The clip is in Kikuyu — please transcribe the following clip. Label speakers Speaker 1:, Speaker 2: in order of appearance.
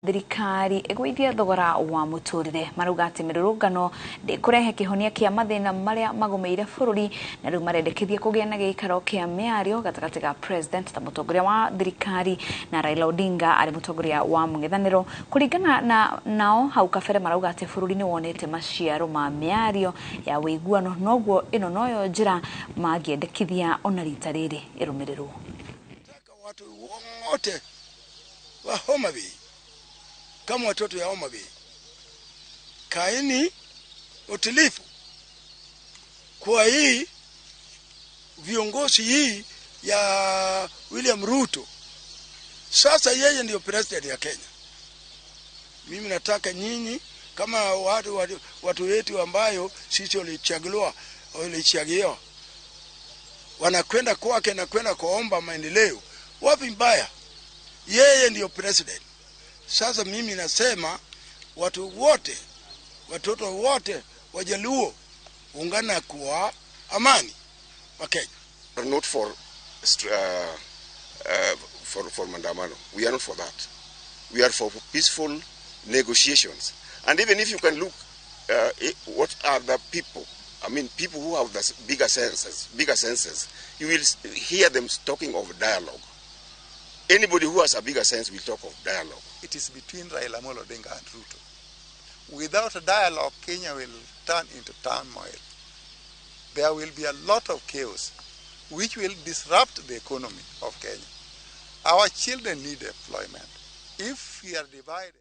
Speaker 1: Thirikari ĩgũithie thogora wa mũtũrĩre. Marauga atĩ mĩrũrũngano ndĩkũrehe kĩhonia kĩa mathĩna marĩa magũmĩire bũrũri, na rĩu marendekithia kũgĩa na gĩikaro kĩa mĩario gatagatĩ ga president ta mũtongoria wa thirikari na Raila Odinga arĩ mũtongoria wa mũng'ethanĩro. Kũringana na nao hau kabere, marauga atĩ bũrũri nĩ wonete maciaro ma mĩario ya ũiguano, noguo ĩno noyo njĩra mangĩendekithia ona rita rĩrĩ ĩrũmĩrĩrwo.
Speaker 2: Watu wote wa Homa Bay, kama watoto ya Homa Bay, kaeni utulivu kwa hii viongozi hii ya William Ruto. Sasa yeye ndio president ya Kenya. Mimi nataka nyinyi kama watu wetu ambayo sisi walichaguliwa wanakwenda kwake na kwenda kuomba maendeleo, wapi mbaya? Yeye ndiyo president. Sasa mimi nasema watu wote, watoto wote Wajaluo, ungana kwa amani wa Kenya.
Speaker 3: Are not for maandamano. We are not for that. We are for peaceful negotiations. And even if you can look, what are the people? I mean, people who have the bigger senses, you will hear them talking of dialogue. Anybody who has a bigger sense will talk of dialogue.
Speaker 4: It is between Raila Amolo Odinga and Ruto. Without a dialogue, Kenya will turn into turmoil. There will be a lot of chaos, which will disrupt the economy of Kenya. Our children need employment. If we are divided,